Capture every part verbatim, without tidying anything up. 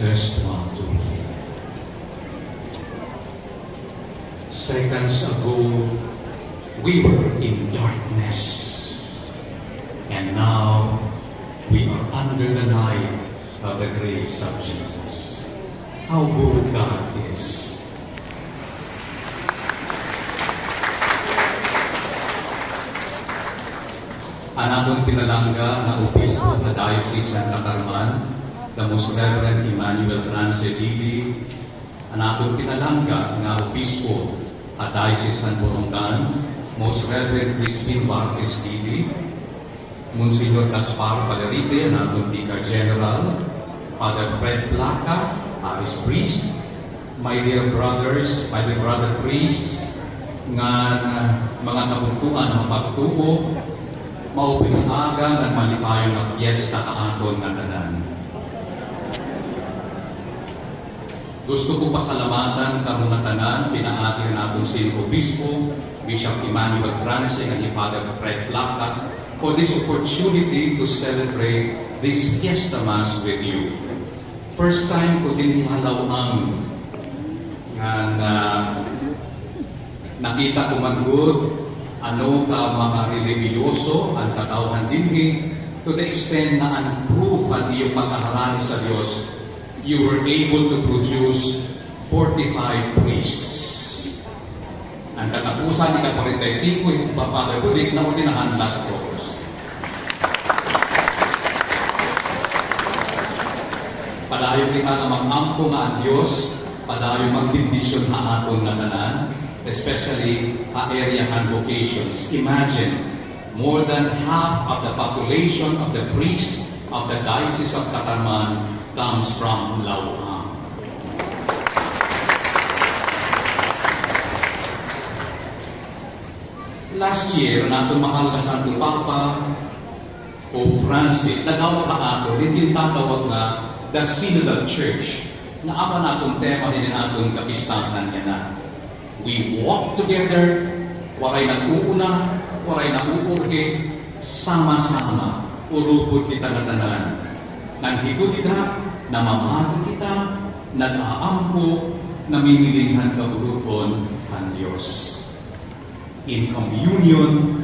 Test one, two, three. Seconds ago, we were in darkness, and now we are under the light of the grace of Jesus. How good God is. An aton pinalangga nga obispo ha Diocese han Catarman, the Most Reverend Emmanuel Trance Dili, an aton pinalangga nga obispo ha Diocese han Borongan, Most Reverend Crispin Vargas Dili, Monsignor Gaspar Valerite, an aton Vicar General, Father Fred Placa, Parish Priest, my dear brothers, my dear brother priests, ngan mga kabugtoan ha pagtuo, maupay nga aga ngan malipayon nga pyesta ha aton ngatanan. Gusto ko pasalamatan kamo ngatanan, pinaagi han aton Senior Obispo, Bishop Emmanuel Trance, ngan hi Father Fred Placa, for this opportunity to celebrate this Fiesta Mass with you. First time ko dinhi ha Laoang, ngan, ah, nakita ko man gud ano ka mga relihiyoso an katawhan dinhi, to the extent nga an proof han iyo pagkaharani sa Dios, you were able to produce forty-five priests. An katapusan, ika-kwarenta y singko, hi Father Budik, naordinahan last August. Padayon kita nga mag-ampo nga an Dios padayon magbendisyon ha aton ngatanan, especially ha area han vocations. Imagine, more than half of the population of the priests of the Diocese of Catarman comes from Laoang. Last year, an aton mahal nga Santo Papa, Pope Francis, nagawad ha aton hin gintatawag nga the Synodal Church, nga amo an aton tema hinin aton kapistahan yana. We walk together, waray nag-uuna, waray nag-uurhi, sama-sama, urupod kita ngatanan. Ngan hito dida, namamati kita, nag-aampo, namimiling han kabuloton han Dios. In communion,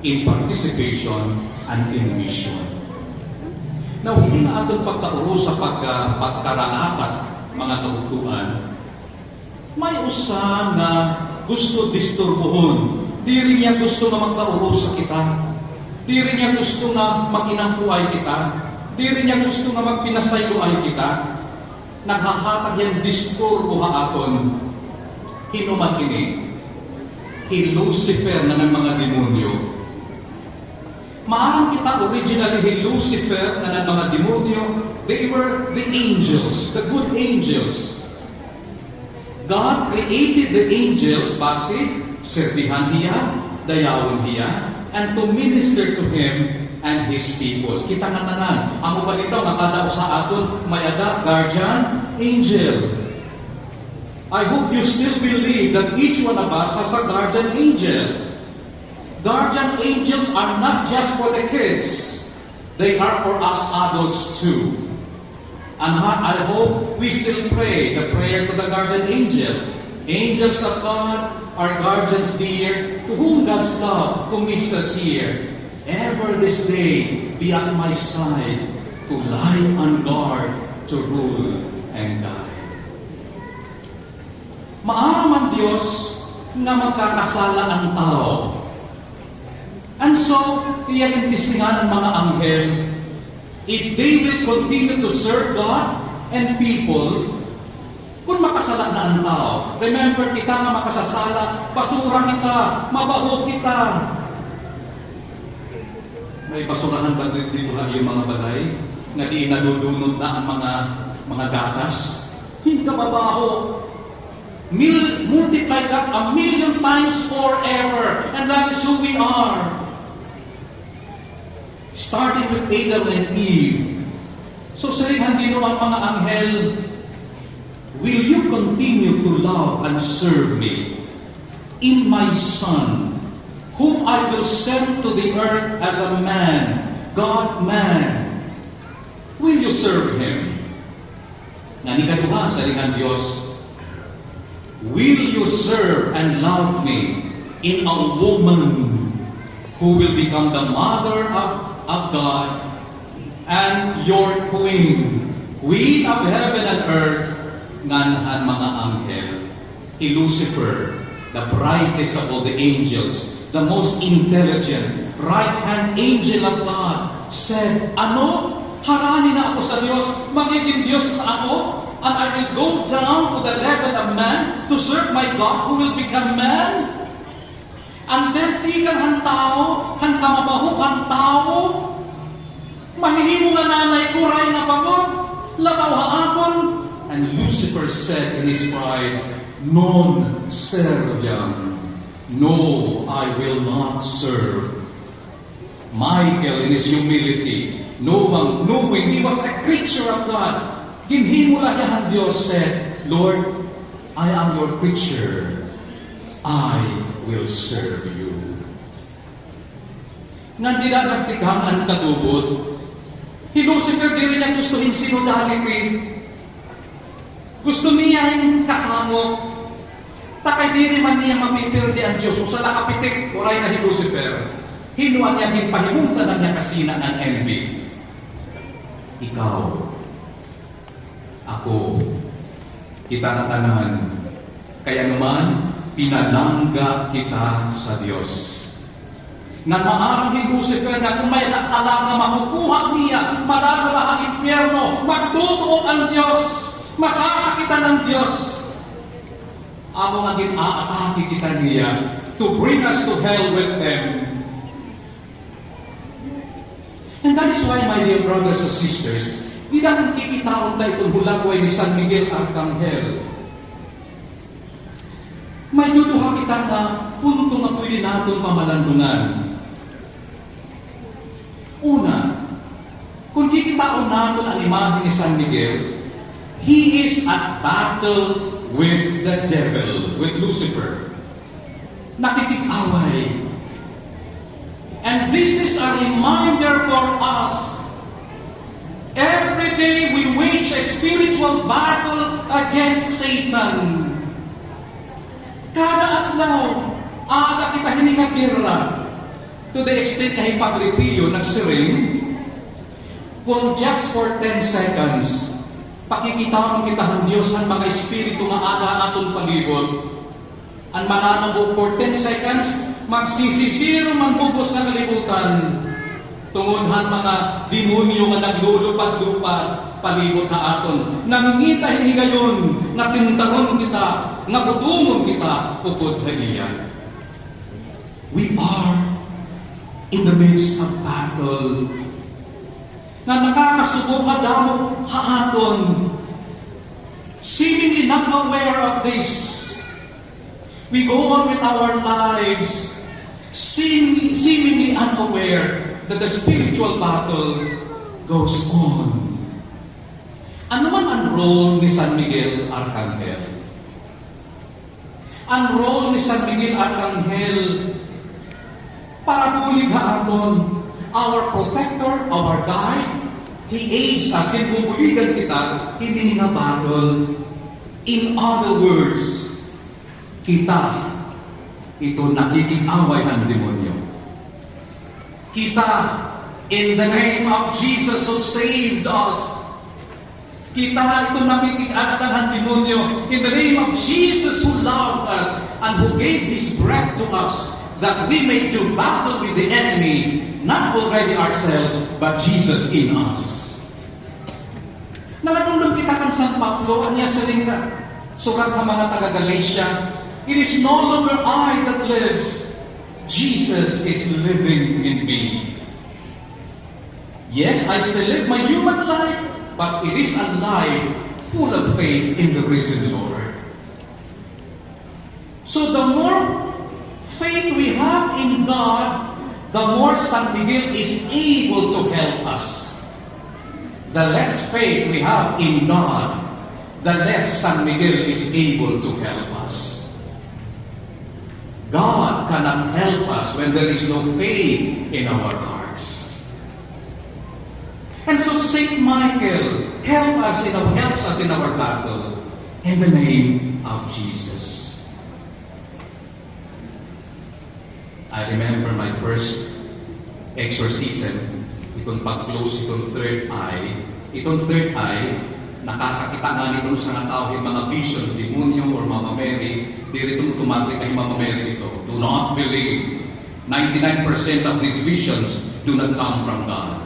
in participation, and in mission. Now, hini nga aton pagkaurusa, pagka-, pagkaraakat, mga kabugtoan, may usa nga gusto disturbohon. Diri niya gusto nga magkaurusa kita. Diri niya gusto nga mag-inampoay kita. Diri niya gusto nga magpinasayloay kita. Naghahatag hiya hin disturbo ha aton. Hin-o man ini? Hi Lucifer ngan an mga demonyo. Maaram kita originally hi Lucifer ngan an mga demonyo, they were the angels, the good angels. God created the angels, basi, sirbihan hiya, dayawon hiya, and to minister to him and his people. Kita ngatanan, amo ba bitaw nga kada usa ha aton may-ada guardian angel? I hope you still believe that each one of us has a guardian angel. Guardian angels are not just for the kids. They are for us adults too. And ha-, I hope we still pray the prayer to the guardian angel. Angels of God are guardians dear, to whom God's love commits us here. Ever this day be at my side, to lie on guard, to rule and guide. Maaram an Dios nga magkakasala an tawo. And so, iya gintestingan an mga anghel, if they will continue to serve God and people, kon makasala na an tawo. Remember, kita nga makasasala, basura kita, mabaho kita. May basurahan ba dito, dito ha iyo mga balay? Nga diin nadudunot na an mga, mga gatas? Hin kababaho. Mil-, multiply that a million times forever. And that is who we are. Starting with Adam and Eve. So, siring han Ginoo han mga anghel, "Will you continue to love and serve me? In my Son, whom I will send to the earth as a man, God-man, will you serve him?" Ngan ikaduha, siring han Dios, "Will you serve and love me in a woman who will become the mother of, of God and your queen, queen of heaven and earth," ngan han mga anghel? Hi Lucifer, the brightest of all the angels, the most intelligent, right-hand angel of God, said, "Ano? Harani na ako sa Diyos? Magigin Diyos na ako? And I will go down to the level of man to serve my God who will become man?" An tikang han tawo, han kamabaho han tawo, mahihimo nga nanay ko, ray nga bangod, labaw ha akon. And Lucifer said in his pride, "Non serviam." No, I will not serve. Michael, in his humility, knowing, knowing he was a creature of God, ginhimo la hiya han Diyos, said, "Lord, I am your creature. I will serve you." Ngan dida nagtighang an kadubot. Hi Lucifer diri niya gusto hin synodality. Gusto niya hin kasamok. Ta kay diri man niya mapipirdi an Diyos. Usa la ka pitik, waray na hi Lucifer. Hin-o an iya ginpahimutan an iya kasina ngan envy? Ikaw. Ako, kita ngatanan, kay ano man, pinalangga kita sa Diyos. Ngan maaram hi Lucifer nga kon may-ada talang nga makukuha niya, madadala ha impyerno, magtutuo an Diyos, masasakitan an Diyos. Amo nga gin-aatake kita niya to bring us to hell with them. And that is why, my dear brothers and sisters, dida kon kikitaon ta iton hulagway ni San Miguel Arcangel. May duduha kita nga punto nga pwede naton pamalandungan. Una, kon kikitaon naton an imahe ni San Miguel, he is at battle with the devil, with Lucifer. Nakikig-away. And this is a reminder for us. Every day we wage a spiritual battle against Satan. Kada adlaw, aga kita hini nga gera. To the extent nga hi Padre Pio nagsiring, kon just for ten seconds, pakikitaon kita han Diyos han mga espiritu nga ada ha aton palibot. An mananabo for ten seconds, magsisisiro man bug-os nga kalibutan. Tungod han mga demonyo nga naglulupad-lupad palibot ha aton, nangingita hin higayon nga tentaron kita, nga butongon kita upod ha iya. We are in the midst of battle. Nga nakakasubo kadamo ha aton. Seemingly not aware of this. We go on with our lives, seem-, seemingly unaware that the spiritual battle goes on. Ano man an role ni San Miguel Arcangel? An role ni San Miguel Arcangel, parabulig ha aton, our protector, our guide. He aids us, ginbubuligan kita hini nga battle. In other words, kita iton nakikig-away han demonyo. Kita, in the name of Jesus who saved us, kita iton nakikig-askan han demonyo, in the name of Jesus who loved us and who gave His breath to us, that we may do battle with the enemy, not already ourselves, but Jesus in us. Nanadumdom kita kan San Pablo, an iya siring ha surat ha mga taga-Galacia, "It is no longer I that lives, Jesus is living in me." Yes, I still live my human life, but it is a life full of faith in the risen Lord. So the more faith we have in God, the more San Miguel is able to help us. The less faith we have in God, the less San Miguel is able to help us. God cannot help us when there is no faith in our hearts. And so Saint Michael, help us in our, helps us in our battle in the name of Jesus. I remember my first exorcism, iton pag-close iton third eye. Iton third eye, nakakakita ngani iton usa nga tawo hin mga vision, demonyo or Mama Mary, diri iton automatic nga hi Mama Mary ito. Do not believe. Ninety-nine percent of these visions do not come from God.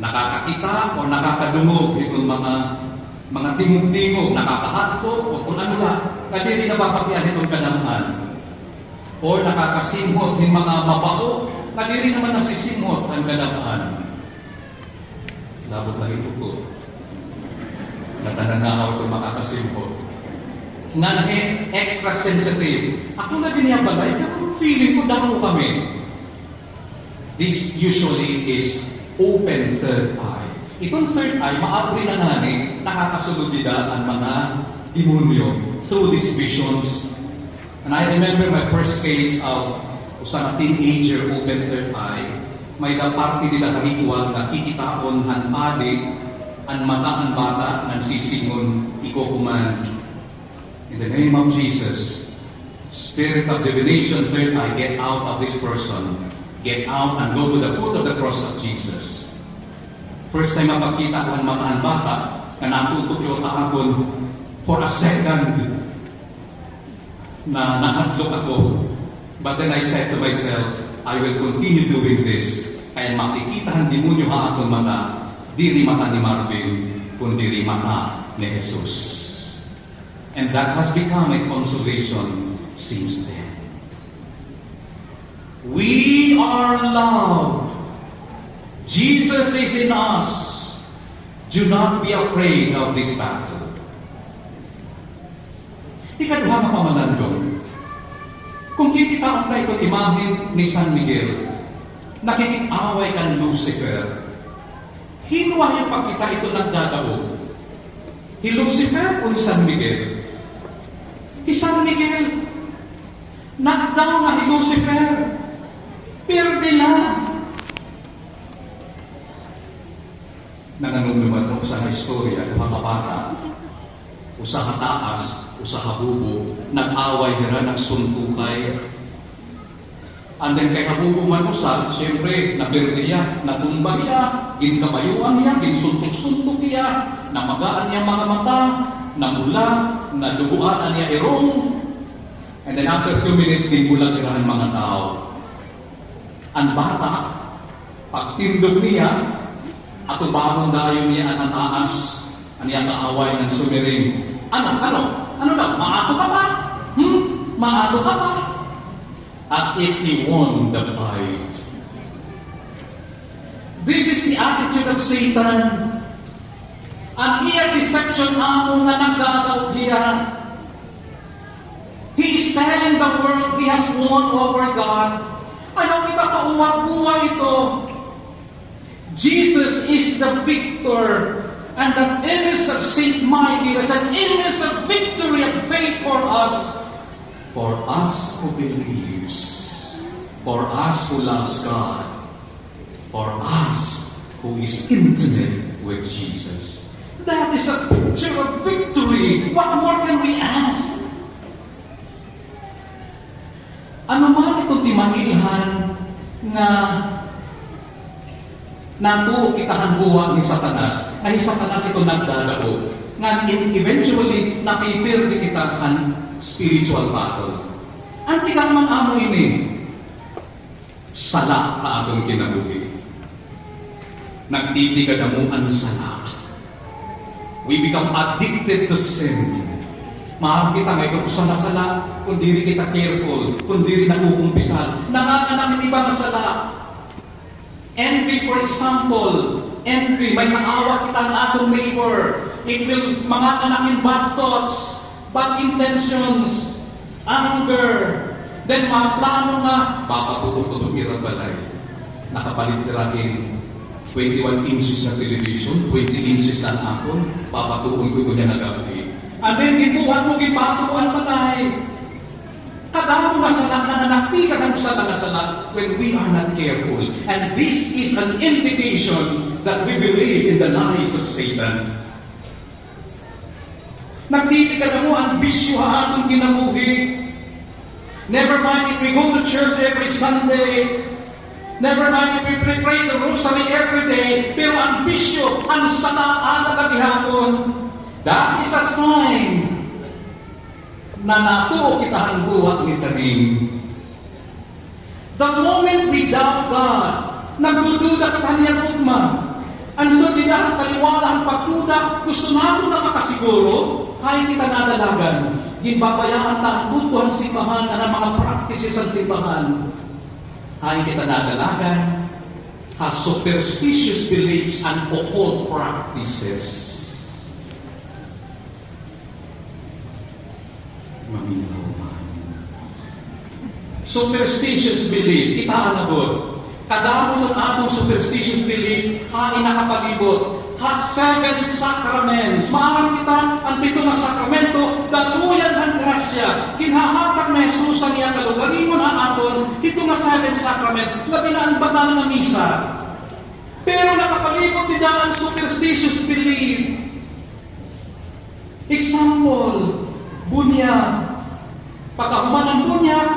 Nakakakita o nakakadungog hiton mga, mga tingog-tingog, nakakahadlok o kon ano la, nga diri nababatian hiton kadam-an. Or nakakasimhot hin mga mabaho, nga diri naman nasisimhot an kadam-an. Labot na hin utot. Ngatanan nga ako iton makakasimhot. Ngan hin extra sensitive. Ako la dinhi ha balay, pero feeling ko damo kami. This usually is open third eye. Iton third eye, maabri na ngani, nakakasulod dida an mga demonyo through these visions. And I remember my first case of usa nga teenager open third eye. May-ada parte dida ha ritual nga kikitaon han padi an mata han bata ngan sisingon, "Iko ko man." In the name of Jesus, spirit of divination, third eye, get out of this person. Get out and go to the foot of the cross of Jesus. First time nga pagkita ko han mata han bata, nga natutok it ulo ha akon for a second, na nahadlok ako. But then I said to myself, "I will continue doing this." Kay an makikita han demonyo ha akon mata, diri mata ni Marvin, kun diri mata ni Jesus. And that has become a consolation since then. We are loved. Jesus is in us. Do not be afraid of this battle. Ikaduha nga pamalandong. Kon kikitaon ta iton imahen ni San Miguel, nakikig-away kan Lucifer. Hin-o an iyo pagkita iton nagdadaog? Hi Lucifer o hi San Miguel? Hi San Miguel. Nagdaog na hi Lucifer. Pirdi na. Nanganumduman ko usa nga istorya, duha ka bata. Usa ha taas, usa ha bubo. Nag-away hira, nagsuntukay. And then kay ha bubo man usa, siyempre, napirdi hiya, natumba hiya, ginkabayoan hiya, ginsuntok-suntok hiya, namaga an iya mga mata, namula, nadugoan an iya irong. And then after few minutes, ginbulag hira han mga tawo. An bata, pagtindog niya, atubangon dayon niya an ha taas, an iya kaaway ngan sumiring, "Ano, ano, ano daw, maato ka pa? Hmm? Maato ka pa?" As if he won the fight. This is the attitude of Satan. An iya deception amo nga nagdadaog hiya. He is telling the world he has won over God. Ayaw kita pauwat buhay ito. Jesus is the victor, and the image of Saint Michael is an image of victory and faith for us. For us who believes, for us who loves God, for us who is intimate with Jesus. That is a picture of victory. What more can we ask? Ano man iton timailhan nga natuo kita han guwa ni Satanas, nga hi Satanas iton nagdadaog, ngan in-, eventually, napipirdi kita han spiritual battle. An tikang man amo ini, sala ha aton kinabuhi. Nagtitikadamo an sala. We become addicted to sin. Maaram kita nga iton usa nga sala, kon diri kita careful, kon diri nakukumpisal, nanganganak hin iba nga sala. Envy, for example, envy, may naawa kita han aton neighbor, it will manganganak hin bad thoughts, bad intentions, anger, then mga plano nga, papatuon ko iton ira balay. Nakapalit ira hin twenty-one inches nga television, twenty inches la an akon, papatuon ko iton yana nga gab-i. And then, ginbuhat mo, ginpatuan pa la. Kadamo nga sala nga nanaktikan an usa nga sala when we are not careful. And this is an indication that we believe in the lies of Satan. Nagtitikadamo an bisyo ha aton kinabuhi. Never mind if we go to church every Sunday. Never mind if we pray, pray the rosary every day. Pero an bisyo, an sala, ada la gihapon. That is a sign na natuo kita han buhat ni Cain. The moment we doubt God, nagdududa kita han iya gugma. An so dida han taliwala han pagduda, gusto naton nga makasiguro, hain kita nadalagan. Ginbabayaan ta an buto han simbahan, an mga practices han simbahan. Hain kita nadalagan, ha superstitious beliefs and occult practices. Maminaw man. Superstitious belief, kita an abot. Kadamo an aton superstitious belief, hain nakapalibot. Ha seven sacraments. Maaram kita, an pito nga sakramento, datuyan han grasya. Ginhahatag ni Jesus an iya kalugaringon ha aton, pito nga seven sacraments, labi na an banal nga misa. Pero nakapalibot dida an superstitious belief. Example, bunyag. Pagkahuman han bunyag,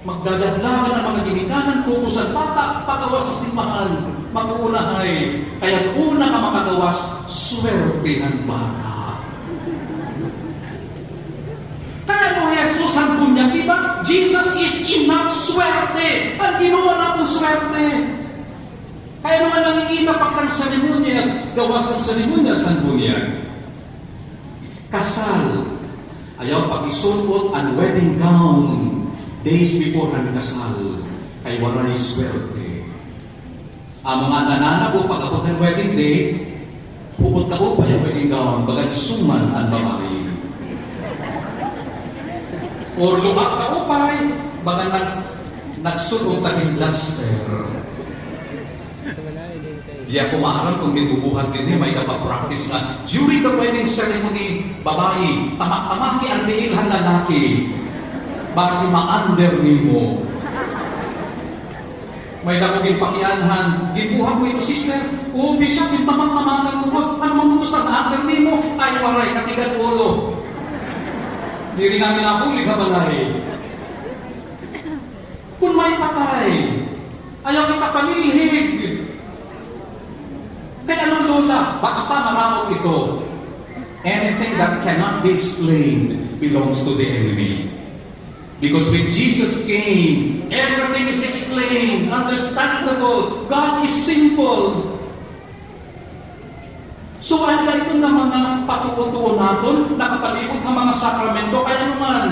magdadaglagan an mga ginikanan, kukusan bata, pagawas ha simbahan. Mag-uuna hay, kay an una nga makagawas, swerte han bata. Kay ano Jesus an bunyag, di ba? Jesus is enough swerte. An Ginoo an aton swerte. Kay ano nga nangingita pa kan seremonyas, gawas an seremonyas han bunyag. Kasal. Ayaw pakisul-ot an wedding gown days before han kasal. Kay waray swerte. An mga nananago pag-abot han wedding day, huot kaupay an wedding gown, baga isuman an babaye. Or luha kaupay, baga nag-, nagsul-ot ta hin duster. Di ako maaram kon ginbubuhat dinhi, may-ada pa practice nga, during the wedding ceremony, babaye, tamak-tamaki an tiil han lalaki. Basi ma-under nimo. May-ada ko ginpakianhan, ginbuhat mo ito, sister? Oo, Bishop, gintamak-tamakan ko. Ano man ito sa under nimo? Ay, waray, katigan ulo. Diri namin nabulig ha balay. Kon may patay, ayaw kita panilhig. Kay ano, Lola, basta maraot ito. Anything that cannot be explained belongs to the enemy. Because when Jesus came, everything is explained, understandable. God is simple. So, an dayton nga mga patuo-tuo naton, nakapalibot nga mga sakramento, kay ano man,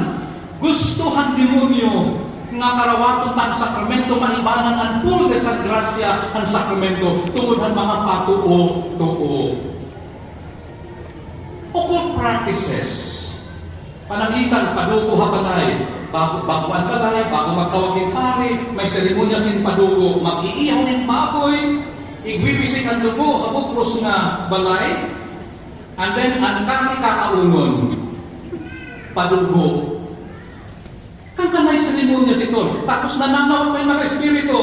gusto han demonyo nga karawaton ta an sakramento, maibanan an fullness han grasya han sakramento, tungod han mga patuo-tuo. Occult practices. Pananglitan, padugo ha balay. Bago, bago an balay, bago magtawag hin pari, may seremonyas hin padugo. Mag-iihaw hin baboy, igwiwisik an dugo ha bug-os nga balay, and then an karne kakaunon. Padugo. Kan kanay seremonyas ito. Tapos nananaw pa an mga espiritu.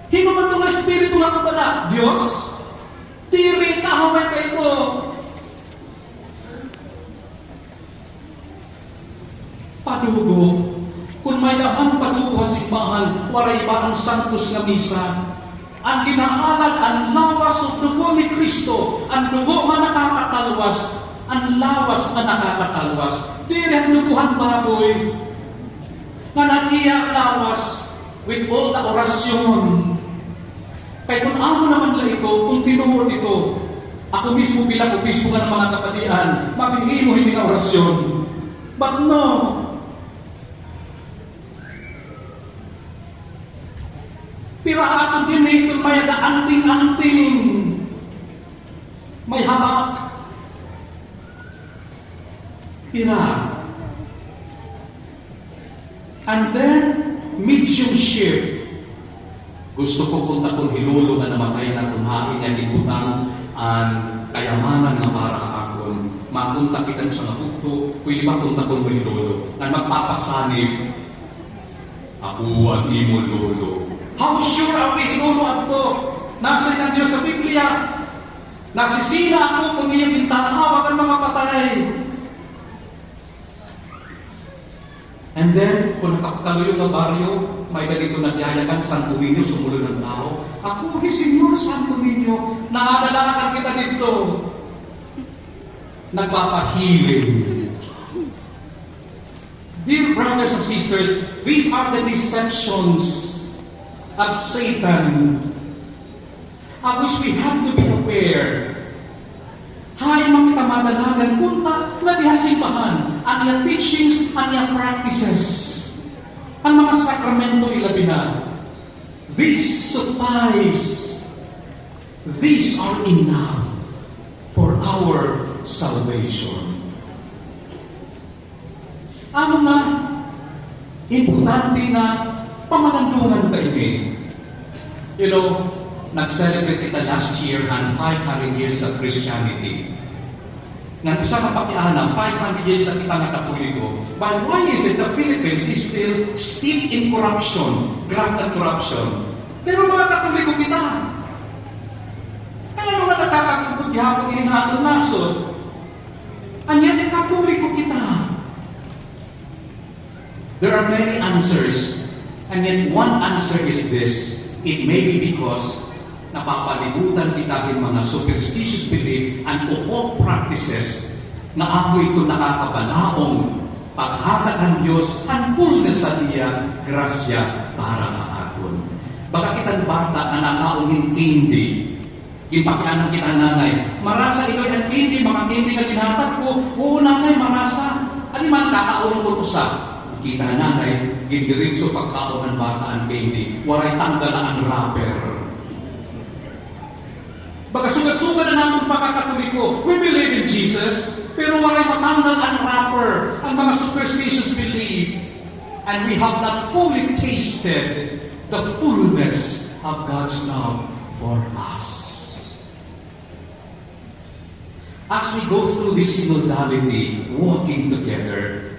Hin-o man ito nga espiritu nga kabala? Diyos? Diri, kaaway pa ito. Padugo. Kon may-ada man padugo ha simbahan, waray iba an santos nga misa. An ginhahalad, an lawas ug dugo ni Cristo, an dugo nga nakakatalwas, an lawas nga nakakatalwas. Diri an dugo han baboy nga nag-iya lawas with all the orasyon. Kay kon amo naman la ito, kon tinuod ito, ako mismo bilang obispo ngan mga kapadian, maghimo hini nga orasyon. But no. Pero ha aton dinhi, kon may-ada anting-anting, may haba. Pira. And then, mediumship. Gusto ko kon takon hi lolo nga namatay na kon hain niya gibutang an kayamanan nga para ha akon. Makontak kita sa mga bugto, pwede ba kontakon mo hi Lolo? Ngan magpapasanib, "Ako an imo lolo." How sure are we hi Lolo adto? Nasiring an Dios sa Biblia, "Nasisina ako kon iyo gintatawag an mga patay." And then, kon nakapakaluyo nga baryo, may-ada didto nagyayakan, Santo Niño, sumulod an tawo. "Ako hi Señor Santo Niño, naadalakan kita didto." Nagpapahiling. Dear brothers and sisters, these are the deceptions of Satan. Of which we have to be aware. Hain man kita madalagan kunta ngadi ha simbahan, an iya teachings, an iya practices, an mga sakramento ilabi na. These suffice. These are enough for our salvation. Ano nga importante nga pamalandungan ta ini? You know, nag-celebrate kita last year an five hundred years of Christianity. Ngan usa ka pakiana, five hundred years na kita nga Katoliko. But why is it the Philippines is still steeped in corruption, graft and corruption? Pero mga Katoliko kita. Kay ano nga nakakagubot gihapon ini nga aton nasod? And yet, Katoliko kita. There are many answers, and yet one answer is this. It may be because napapalibutan kita hin mga superstitious belief and occult practices nga ako ito nakakabalaong paghatag han Dios han fullness han iya grasya para ha aton. Baga kita nga bata nga nakaon hin candy. Ginpakianhan kita han nanay, "Marasa ito an candy, mga candy nga ginhatag ko." "Oo, nanay, marasa." Adi man, kakaon ko usa. Kita han nanay, gindiretso pagkaon han bata an candy. Waray tanggal an wrapper. Baga sugad-sugad an aton pagkakatoliko. We believe in Jesus, pero waray matanggal an wrapper, an mga superstitious belief. And we have not fully tasted the fullness of God's love for us. As we go through this synodality, walking together,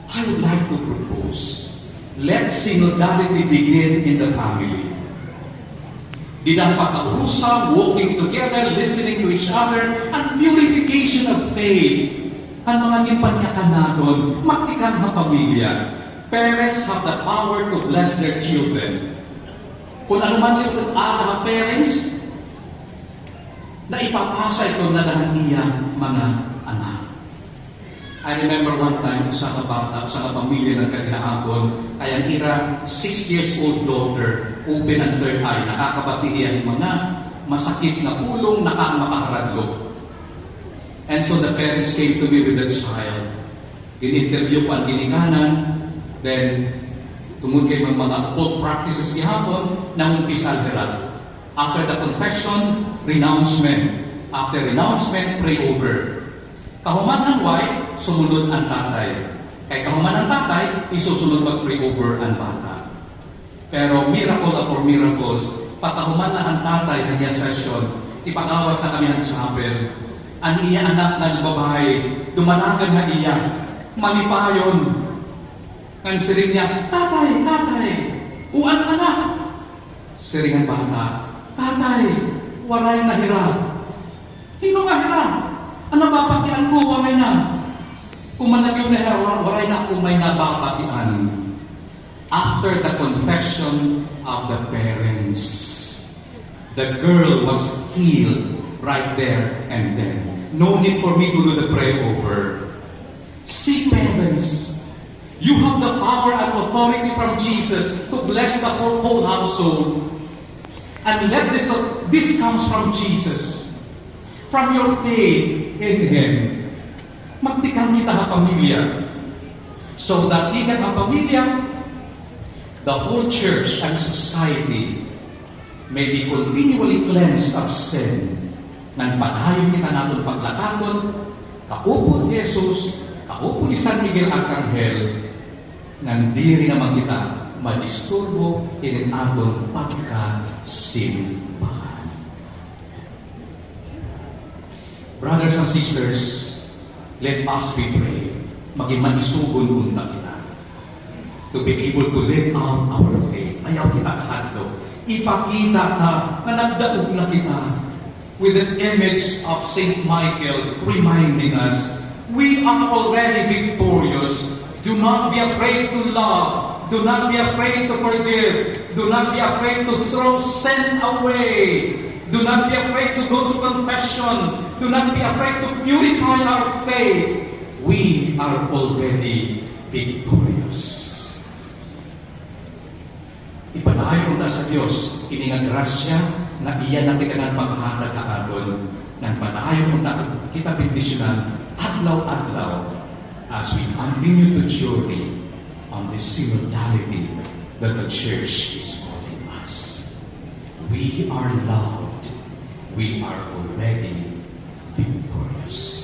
I would like to propose, let synodality begin in the family. Dida an pagkaurusa, walking together, listening to each other, an purification of faith. An mga ginpanyakan naton, magtikang ha pamilya. Parents have the power to bless their children. Kon ano man it-ada ha parents, naipapasa ito na han iya mga anak. I remember one time, usa ka bata, usa ka pamilya nagkadi ha akon, kay an ira six years old daughter, open an third eye, nakakabati hiya hin mga masakit nga pulong, naka-, makaharadlok. And so the parents came to me with the child. Gin-interview ko an ginikanan, then tungod kay mga, mga occult practices gihapon, nangumpisal hira. After the confession, renouncement. After renouncement, pray over. Kahuman an wife, sumunod an tatay. Kay kahuman an tatay, isusunod mag-pray over an bata. Pero miracle upon miracles, pagkahuman na han tatay han iya session, ipagawas na kami han chapel. An iya anak nga babaye, dumalagan ha iya, malipayon. Ngan siring niya, "Tatay, tatay, uan ka na." Siring han bata, "Tatay, waray na hira." "Hin-o nga hira? An nababatian ko, waray na." Kumanagyo na hira, "Wa-, waray na ako may nababatian." After the confession of the parents, the girl was healed right there and then. No need for me to do the prayer over. See, parents, you have the power and authority from Jesus to bless the whole, whole household. And let this, this comes from Jesus, from your faith in Him. Magtikang kita ha pamilya. So that tikang ha pamilya, the whole church and society may be continually cleansed of sin. Ngan padayon kita han aton paglakaton, kaupod ni Jesus, kaupod ni San Miguel Arcangel, ngan diri naman kita madisturbo hinin aton pagkasimbahan. Brothers and sisters, let us be brave. Magin maisugon unta kita to be able to live out our faith. Ayaw kita kahadlok. Ipakita ta nga nagdaog na kita. With this image of Saint Michael reminding us, we are already victorious. Do not be afraid to love. Do not be afraid to forgive. Do not be afraid to throw sin away. Do not be afraid to go to confession. Do not be afraid to purify our faith. We are already victorious. Ipadayon unta sa Dios ini nga grasya nga iya na kita ngan paghatag ha aton, ngan padayon unta kita bendisyonan adlaw-adlaw as we continue to journey on this synodality that the church is calling us. We are loved. We are already victorious.